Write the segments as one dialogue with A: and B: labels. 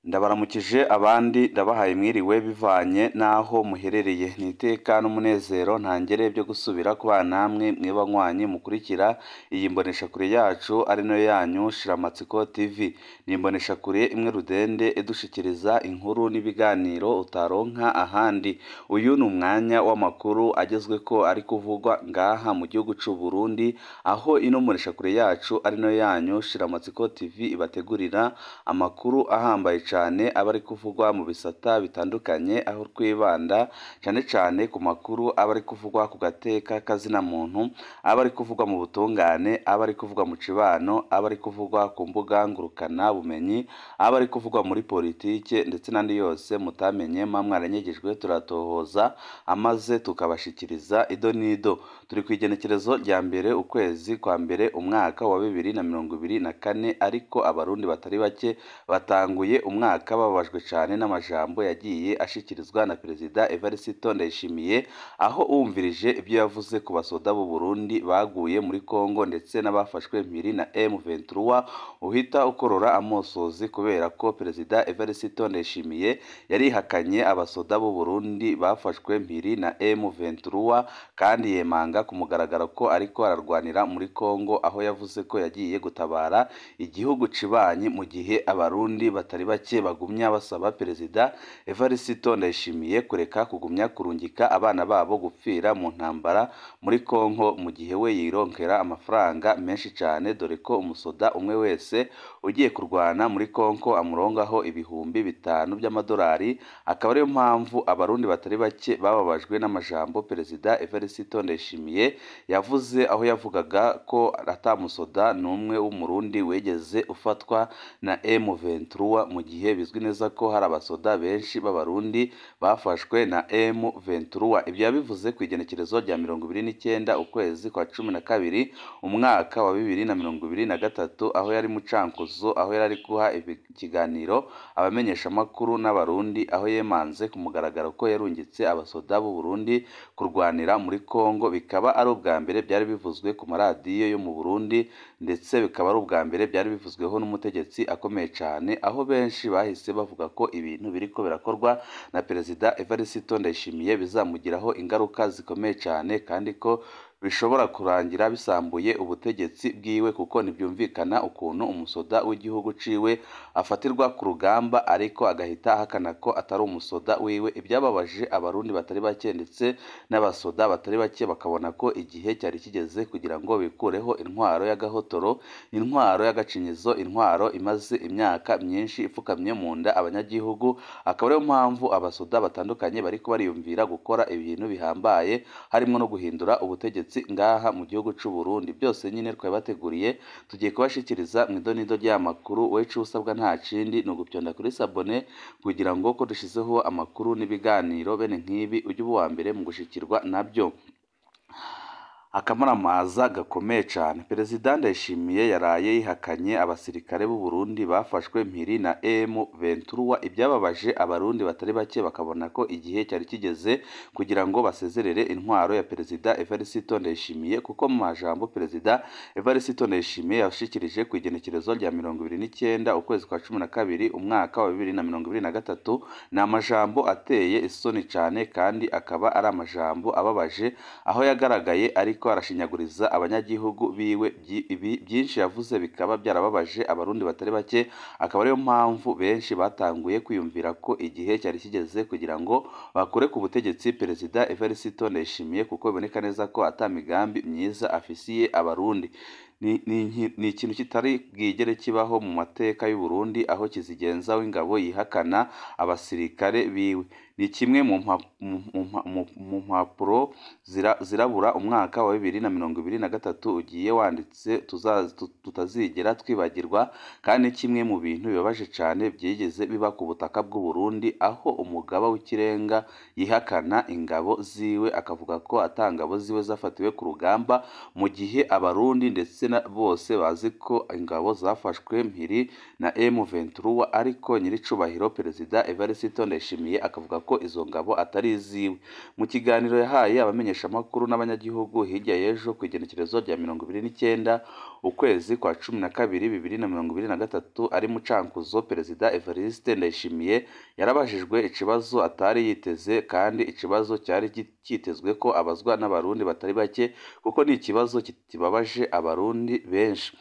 A: Ndabaramukije abandi ndabahaye mwiriwe bivanye n'aho muherereye. Ni iteka n'umunezero ntangere byo gusubira kubana namwe mwebanywanyi mukurikira iyi mboneshakure yacu ari nayo yanyu Shiramatsiko TV. Ni imboneshakure imwe rudende idushikiriza inkuru n'ibiganiro utaronka ahandi. Uyu ni umwanya w'amakuru agezweko ari kuvugwa ngaha mu gihugu c'u Burundi, aho ino mboneshakure yacu ari nayo yanyu Shiramatsiko TV ibategurira amakuru ahambaye cane aba ari kuvugwa mu bisata bitandukanye, aho twibanda cane cane ku makuru aba ari kuvugwa ku gateka kazina muntu, aba ari kuvugwa mu butungane, aba ari kuvugwa mu cibano, aba ari kuvugwa ku mbuga ngurukana bumenyi, aba ari kuvugwa muri politike ndetse n'andi yose mutamenye mwa mwaranyegejwe turatohoza amaze tukabashikiriza ido n'ido. Turi kw'igenekerezo rya mbere ukwezi kwa mbere umwaka wa 2024, ariko abarundi batari bake batanguye umwaka bababajwe cane n'amajambo yagiye ashikirizwa na Perezida Evariste Ndayishimiye, aho wumvirije ibyo yavuze ku basoda b'u Burundi baguye muri Congo ndetse n'abafashwe mpiri na M23 uhita ukorora amosozi, kubera ko Perezida Evariste Ndayishimiye yarihakanye abasoda b'u Burundi bafashwe mpiri na M23 kandi yemanga ku mugaragaro ko ariko ararwanira muri Congo, aho yavuze ko yagiye gutabara igihugu cibanyi, mu gihe abarundi batari bake bagumya basaba Perezida Evariste Ndayishimiye kureka kugumya kurungika abana babo gupfira mu ntambara muri Congo, mu gihe we yironkera amafaranga menshi cane, dore ko umusoda umwe wese ugiye kurwana muri Congo amurongaho 5000 by'amadolari. Akaba ariyo mpamvu abarundi batari bake bababajwe n'amajambo Perezida Evariste Ndayishimiye yavuze, aho yavugaga ko atamusoda n'umwe w'umurundi wigeze ufatwa na M23, mu gihe bizwi neza ko hari abasoda benshi b'abarundi bafashwe na M23. Ibyo yabivuze ku igenekerezo rya 29 ukwezi kwa 12 umwaka wa 2023, aho yari mu Cankuzo, aho yari ari guha ikiganiro abamenyeshamakuru n'abarundi, aho yemanze ku mugaragaro ko yarungitse abasoda b'u Burundi kurwanira muri Congo. Bikaba ari ubwa mbere byari bivuzwe ku maradiyo yo mu Burundi, ndetse bikaba ari ubwa mbere byari bivuzweho n'umutegetsi akomeye cane, aho benshi bahise bavuga ko ibintu biriko birakorwa na Perezida Evariste Ndayishimiye bizamugiraho ingaruka zikomeye cane, kandi ko bishobora kurangira bisambuye ubutegetsi bwiwe, kuko ntibyumvikana ukuntu umusoda w'igihugu ciwe afatirwa ku rugamba ariko agahita ahakana ko atari umusoda wiwe. Ibyababaje abarundi batari bake ndetse n'abasoda batari bake, bakabona ko igihe cyari kigeze kugira ngo bikureho intwaro y'agahotoro, intwaro y'agacinyizo, intwaro imaze imyaka myinshi ipfukamye mu nda abanyagihugu. Akaba ariyo mpamvu abasoda batandukanye bariko bariyumvira gukora ibintu bihambaye, harimo no guhindura ubutegetsi ngaha mu gihugu c'u Burundi. Byose nyine twabateguriye tugiye kubashikiriza mu idonido ry'amakuru. Wecu usabwa nta kindi ni ugupyonda kuri sabone kugira ngo ko dushizeho amakuru n'ibiganiro bene nk'ibi ujye uba uwa mbere mu gushikirwa nabyo. Akamaramaza gakomeye cane. Perezida Ndayishimiye yaraye yihakanye abasirikare b'u Burundi bafashwe mpiri na M23. Ibyababaje abarundi batari bake bakabona ko igihe cyari kigeze kugira ngo basezerere intwaro ya Perezida Evariste Ndayishimiye, kuko mu majambo Perezida Evariste Ndayishimiye yashikirije ku igenekerezo rya 29 ukwezi kwa 12 umwaka wa 2023, ni amajambo ateye isoni cane kandi akaba ari amajambo ababaje, aho yagaragaye ariko arashinyaguriza abanyagihugu biwe. Byinshi yavuze bikaba byarababaje abarundi batari bake, akaba ariyo mpamvu benshi batanguye kwiyumvira ko igihe cyari kigeze kugira ngo bakure ku butegetsi Perezida Evariste Ndayishimiye, kuko biboneka neza ko ata migambi myiza afisiye abarundi. Ni ikintu kitari bwigere kibaho mu mateka y'u Burundi, aho kizigenza w'ingabo yihakana abasirikare biwe. Ni kimwe mu mpapuro zirabura umwaka wa 2023 ugiye wanditse tutazigera twibagirwa, kandi kimwe mu bintu bibabaje cane byigeze biba ku butaka bw'u Burundi, aho umugaba w'ikirenga yihakana ingabo ziwe akavuga ko ata ngabo ziwe zafatiwe ku rugamba, mu gihe abarundi ndetse ndetse na bose bazi ko ingabo zafashwe mpiri na M23, ariko nyiricubahiro Perezida Evariste Ndayishimiye akavuga ko izo ngabo atari iziwe. Mu kiganiro yahaye abamenyeshamakuru n'abanyagihugu hirya y'ejo ku igenekerezo rya 29 ukwezi kwa 12 2023 ari mu Cankuzo, Perezida Evariste Ndayishimiye yarabajijwe ikibazo atari yiteze, kandi ikibazo cyari kitezwe ko abazwa n'abarundi batari bake, kuko ni ikibazo kibabaje abarundi benshi.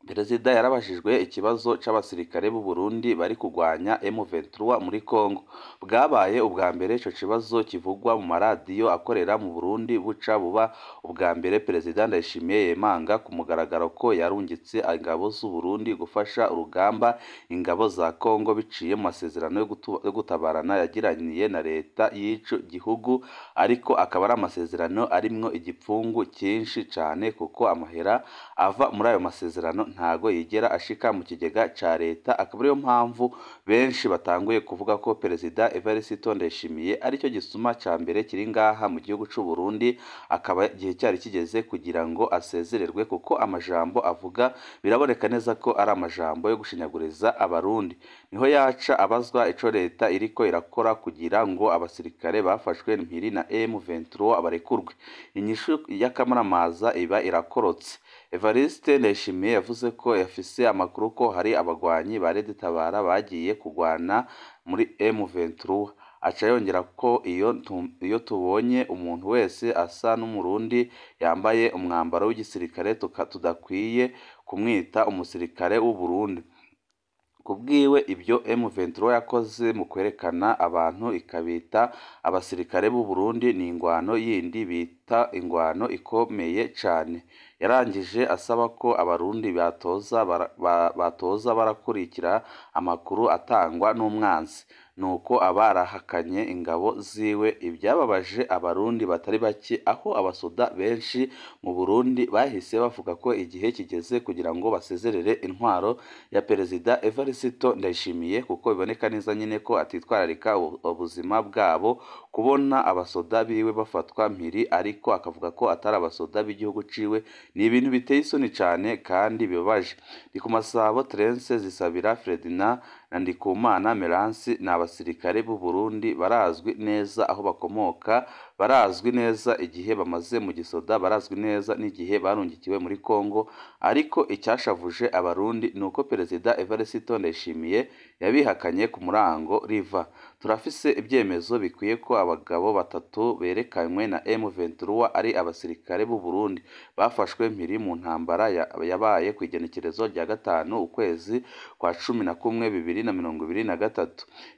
A: Perezida yarabajijwe ikibazo c'abasirikare b'u Burundi bari kugwanya M23 muri Congo. Bwabaye ubwa mbere ico kibazo kivugwa mu maradiyo akorera mu Burundi, buca buba ubwa mbere Perezida Ndayishimiye yemanga ku mugaragaro ko yarungitse ingabo z'u Burundi gufasha urugamba ingabo za Congo biciye mu masezerano yo gutabarana yagiraniye na leta y'ico gihugu, ariko akaba ari amasezerano arimwo igipfungu cyinshi cane, kuko amahera ava muri ayo masezerano ntago yigera ashika mu kigega ca leta. Akaba ariyo mpamvu benshi batanguye kuvuga ko Perezida Evariste Ndayishimiye aricyo gisuma ca mbere kiri ngaha mu gihugu c'u Burundi, akaba igihe cyari kigeze kugira ngo asezererwe, kuko amajambo avuga biraboneka neza ko ari amajambo yo gushinyaguriza abarundi. Niho yaca abazwa ico leta iriko irakora kugira ngo abasirikare bafashwe mpiri na M23 barekurwe. Inyishu y'akamaramaza iba irakorotse. Evariste Ndayishimiye yavuze ko yafise amakuru ko hari abagwanyi ba Red Tabara bagiye kugwana muri M23, aca yongera ko iyo tubonye umuntu wese asa n'umurundi yambaye umwambaro w'igisirikare tudakwiye kumwita umusirikare w'u Burundi. Kubwiwe ibyo M23 yakoze mu kwerekana abantu ikabita abasirikare b'u Burundi ni ingwano yindi bita ingwano ikomeye cane. Yarangije asaba ko abarundi batoza barakurikira amakuru atangwa n'umwanzi, nuko abarahakanye ingabo ziwe. Ibyababaje abarundi batari bake, aho abasoda benshi mu Burundi bahise bavuga ko igihe kigeze kugira ngo basezerere intwaro ya Perezida Evariste Ndayishimiye, kuko biboneka neza nyine ko atitwararika ubuzima bwabo. Kubona abasoda biwe bafatwa mpiri ariko akavuga ko atari abasoda b'igihugu ciwe ni ibintu biteye isoni cane kandi bibabaje. Ndikumasabo Terence, Zisabira Ferdinand na Ndikumana Meransi ni abasirikare b'u Burundi, barazwi neza aho bakomoka, barazwi neza igihe bamaze mu gisoda, barazwi neza n'igihe barungikiwe muri Congo. Ariko icyashavuje abarundi ni uko Perezida Evariste Ndayishimiye yabihakanye ku murango riva. Turafise ibyemezo bikwiye ko abagabo batatu berekanywe na M23 ari abasirikare b'u Burundi bafashwe mpiri mu ntambara yabaye ku igenekerezo rya 5 ukwezi kwa 11 2023.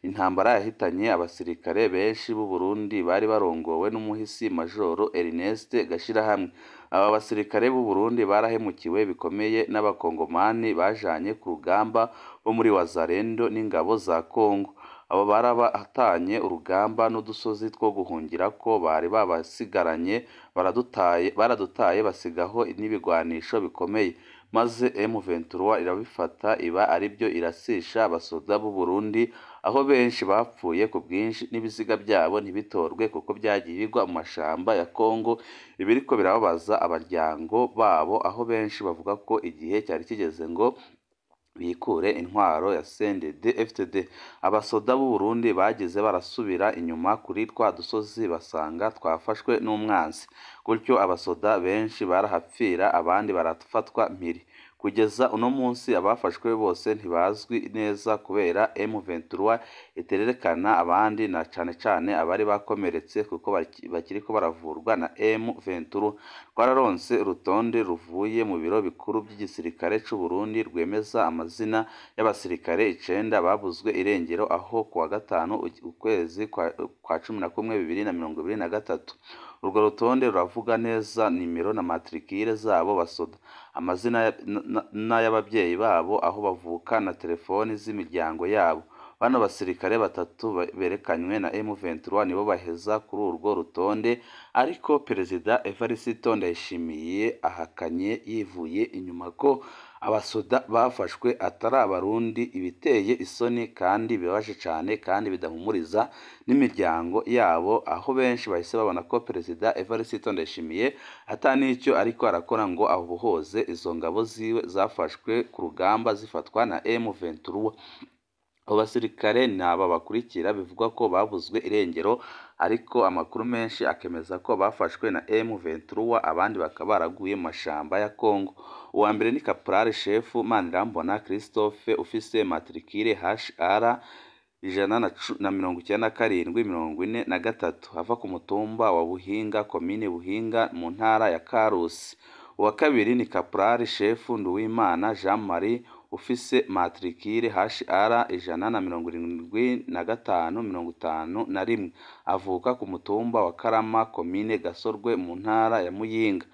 A: Intambara yahitanye abasirikare benshi b'u Burundi bari barongowe n'umuhisi Majoro Ernest Gashirahamwe. Aba basirikare b'u Burundi barahemukiwe bikomeye n'abakongomani bajanye ku rugamba bo muri Wazalendo n'ingabo za Congo. Abo barabatanye urugamba n'udusozi two guhungira ko bari babasigaranye, baradutaye basigaho n'ibigwanisho bikomeye, maze M23 irabifata iba aribyo irasisha abasoda b'u Burundi, aho benshi bapfuye ku bwinshi n'ibiziga byabo ntibitorwe kuko byagiye bigwa mu mashamba ya Congo. Ibiriko birababaza abaryango babo, aho benshi bavuga ko igihe cyari kigeze ngo bikure intwaro ya CNDD FDD. Abasoda b'u Burundi bagize barasubira inyuma kuri twa dusozi basanga twafashwe n'umwanzi, gutyo abasoda benshi barahapfira abandi barafatwa mpiri. Kugeza uno munsi abafashwe bose ntibazwi neza kubera M23 itererekana abandi, na cane cane abari bakomeretse kuko bakiriko baravurwa na M23. Twararonse urutonde ruvuye mu biro bikuru by'igisirikare c'u Burundi rwemeza amazina y'abasirikare 9 babuzwe irengero aho kuwa 5 ukwezi kwa 11 2023. Urwo rutonde ruravuga neza nimero na matrikire zabo basoda, amazina n'ay'ababyeyi babo, aho bavuka na telefoni z'imiryango yabo. Bano basirikare batatu berekanywe na M23 nibo baheza kuri urwo rutonde, ariko Perezida Evariste Ndayishimiye ahakanye yivuye inyuma ko abasoda bafashwe atari abarundi, ibiteye isoni kandi bibabaje cane kandi bidahumuriza n'imiryango yabo, aho benshi bahise babona ko Perezida Evariste Ndayishimiye ata n'icyo ariko arakora ngo abohoze izo ngabo ziwe zafashwe ku rugamba zifatwa na M23. Abo basirikare ni aba bakurikira bivugwa ko babuzwe irengero, ariko amakuru menshi akemeza ko bafashwe na M23, abandi bakaba baraguye mu mashamba ya Congo. Uwa mbere ni Caporal Chef Manirambona Christophe ufise matricule HR 197 43, ava ku mutumba wa Buhinga, komine Buhinga, mu ntara ya Karusi. Uwa kabiri ni Caporal Chef Nduwimana Jean Marie ufise matricule HR 175 51, avuka ku mutumba wa Karama, komine Gasorwe, mu ntara ya Muyinga.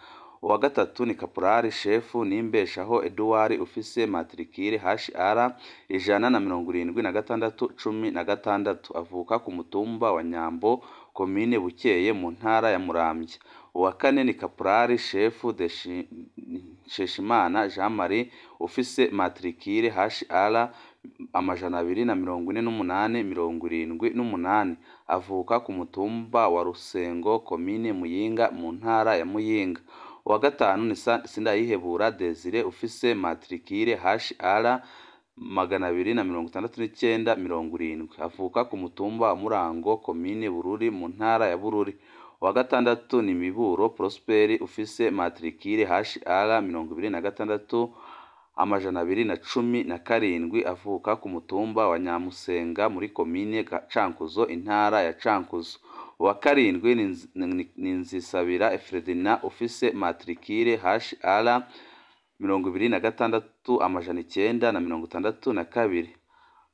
A: Uwa gatatu ni Caporal Chef Nimbeshaho Edouard ufise matricule HR 176 16, avuka ku mutumba wa Nyambo, komine Bukeye, mu ntara ya Muramvya. Uwa kane ni Caporal Chef Nsheshimana Jean Marie ufise matricule HR 248 78, avuka ku mutumba wa Rusengo, komine Muyinga, mu ntara ya Muyinga. Uwa gatanu ni Sindayihebura Desire ufise matricule HR 269 70, avuka ku mutumba wa Murango, komine Bururi, mu ntara ya Bururi. Uwa gatandatu ni Miburo Prosper ufise matricule HR 26217, avuka ku mutumba wa Nyamusenga muri komine Cankuzo, intara ya Cankuzo. Uwa karindwi ni Nzisabira Ferdinand ufise matricule HR 26962.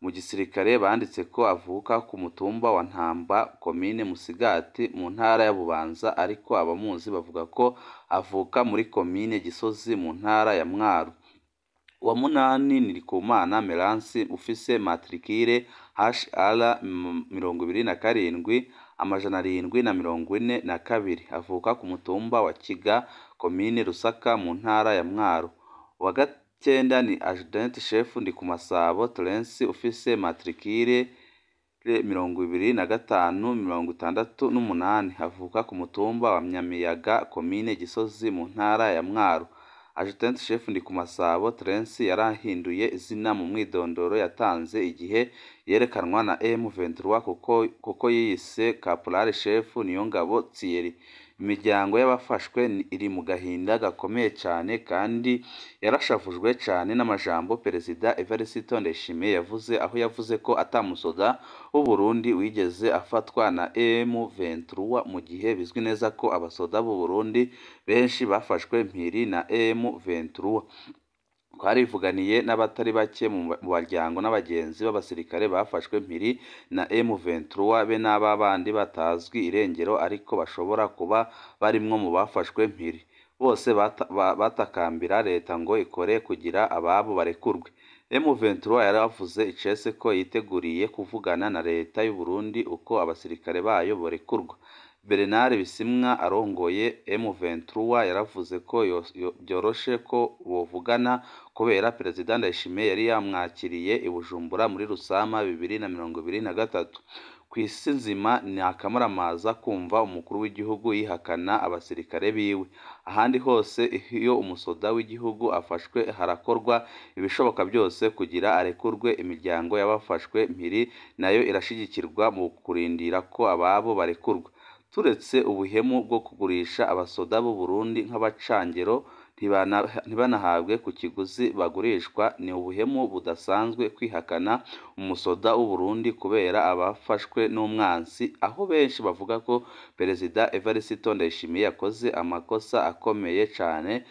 A: Mu gisirikare banditse ko avuka ku mutumba wa Ntamba, komine Musigati, mu ntara ya Bubanza, ariko abamuzi bavuga ko avuka muri komine Gisozi, mu ntara ya Mwaro. Uwa munani ni Ndikumana Meransi ufise matricule HR 27742, avuka ku mutumba wa Kiga, komine Rusaka, mu ntara ya Mwaro. Uwa cyenda ni Adjudant Chef Ndikumasabo Terence ufise matricule 2568, avuka ku mutumba wa Nyamiyaga, komine Gisozi, mu ntara ya Mwaro. Adjudant Chef Ndikumasabo Terence yarahinduye izina mu mwidondoro yatanze igihe yerekanwa na M23, kuko yiyise Caporal Chef Niyongabo Thierry. Imiryango y'abafashwe iri mu gahinda gakomeye cyane kandi yarashavujwe cyane n'amajambo Perezida Evariste Ndayishimiye yavuze, aho yavuze ko atamusoda w'u Burundi wigeze afatwa na M23, mu gihe bizwi neza ko abasoda b'u Burundi benshi bafashwe mpiri na M23. Twarivuganiye n'abatari bake mu baryango n'abagenzi b'abasirikare bafashwe mpiri na M23 be n'aba bandi batazwi irengero ariko bashobora kuba barimwo mu bafashwe mpiri. Bose batakambira leta ngo ikore kugira ababo barekurwe. M23 yaravuze icese ko yiteguriye kuvugana na leta y'u Burundi uko abasirikare bayo borekurwa. Bernard Bisimwa arongoye M23 yaravuze ko byoroshe ko bovugana kubera Perezida Ndayishimiye yari yamwakiriye i Bujumbura muri Rusama 2023. Ku isi nzima ni akamaramaza kumva umukuru w'igihugu yihakana abasirikare biwe. Ahandi hose iyo umusoda w'igihugu afashwe harakorwa ibishoboka byose kugira arekurwe, imiryango y'abafashwe mpiri nayo irashigikirwa mu kurindira ko ababo barekurwa. Turetse ubuhemu bwo kugurisha abasoda b'u Burundi nk'abacangero ntibanahabwe ku kiguzi bagurishwa, ni ubuhemu budasanzwe kwihakana umusoda w'u Burundi kubera abafashwe n'umwansi, aho benshi bavuga ko Perezida Evariste Ndayishimiye yakoze amakosa akomeye cyane,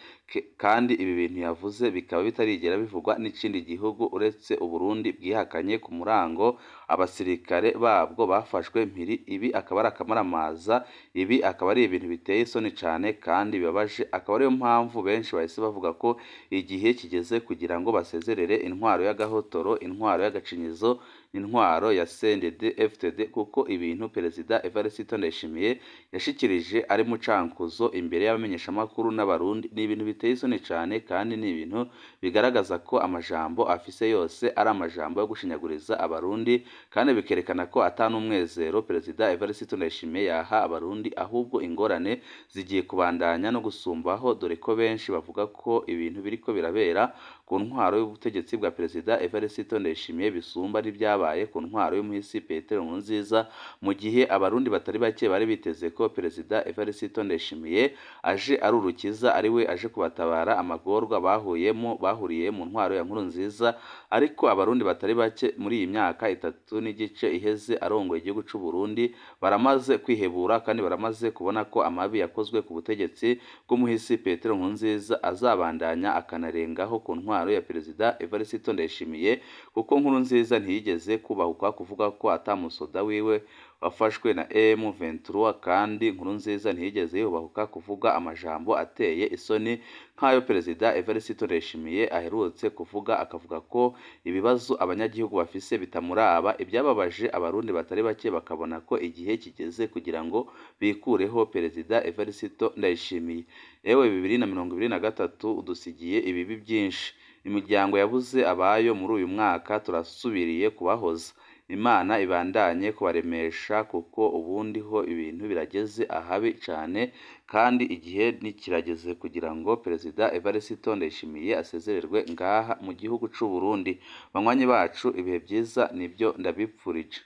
A: kandi ibi bintu yavuze bikaba bitarigera bivugwa n'ikindi gihugu uretse u Burundi bwihakanye ku murango abasirikare babwo bafashwe mpiri. Ibi akaba ari akamaramaza, ibi akaba ari ibintu biteye isoni cyane kandi bibabaje, akaba ariyo mpamvu benshi bahise bavuga ko igihe kigeze kugira ngo basezerere intwaro y'agahotoro, intwaro y'agacinyizo, n'intwaro ya CNDD-FDD, kuko ibintu Perezida Evariste Ndayishimiye yashikirije ari mu cankuzo imbere y'abamenyeshamakuru n'abarundi ni ibintu biteye isoni cane, kandi ni ibintu bigaragaza ko amajambo afise yose ari amajambo yo gushinyaguriza abarundi, kandi bikerekana ko ata n'umwezero Perezida Evariste Ndayishimiye yaha abarundi, ahubwo ingorane zigiye kubandanya no gusumbaho, dore ko benshi bavuga ko ibintu biriko birabera ku ntwaro y'ubutegetsi bwa Perezida Evariste Ndayishimiye bisumba n'ibyabaye ku ntwaro y'umuhisi Petero Nkurunziza, mu gihe abarundi batari bake bari biteze ko Perezida Evariste Ndayishimiye aje ari urukiza, ari we aje kubatabara amagorwa bahuriye mu ntwaro ya Nkurunziza. Ariko abarundi batari bake muri iyi myaka 3 n'igice iheze arongoye igihugu c'u Burundi baramaze kwihebura, kandi baramaze kubona ko amabi yakozwe ku butegetsi bw'umuhisi Petero Nkurunziza azabandanya akanarengaho ku ntwaro ya Perezida Evariste Ndayishimiye, kuko Nkurunziza ntiyigeze kubahuka kuvuga ko atamusoda wiwe wafashwe na M23, kandi Nkurunziza ntiyigeze yubahuka kuvuga amajambo ateye isoni nk'ayo Perezida Evariste Ndayishimiye aherutse kuvuga, akavuga ko ibibazo abanyagihugu bafise bitamuraba. Ibyababaje abarundi batari bake bakabona ko igihe kigeze kugira ngo bikureho Perezida Evariste Ndayishimiye. Ewe 2023 udusigiye ibibi byinshi, imiryango yabuze abayo muri uyu mwaka turasubiriye kubahoza. Imana ibandanye kubaremesha, kuko ubundi ho ibintu birageze ahabi cane, kandi igihe nikirageze kugira ngo Perezida Evariste Ndayishimiye asezererwe ngaha mu gihugu c'u Burundi. Banywanyi bacu, ibihe byiza nibyo ndabipfurije.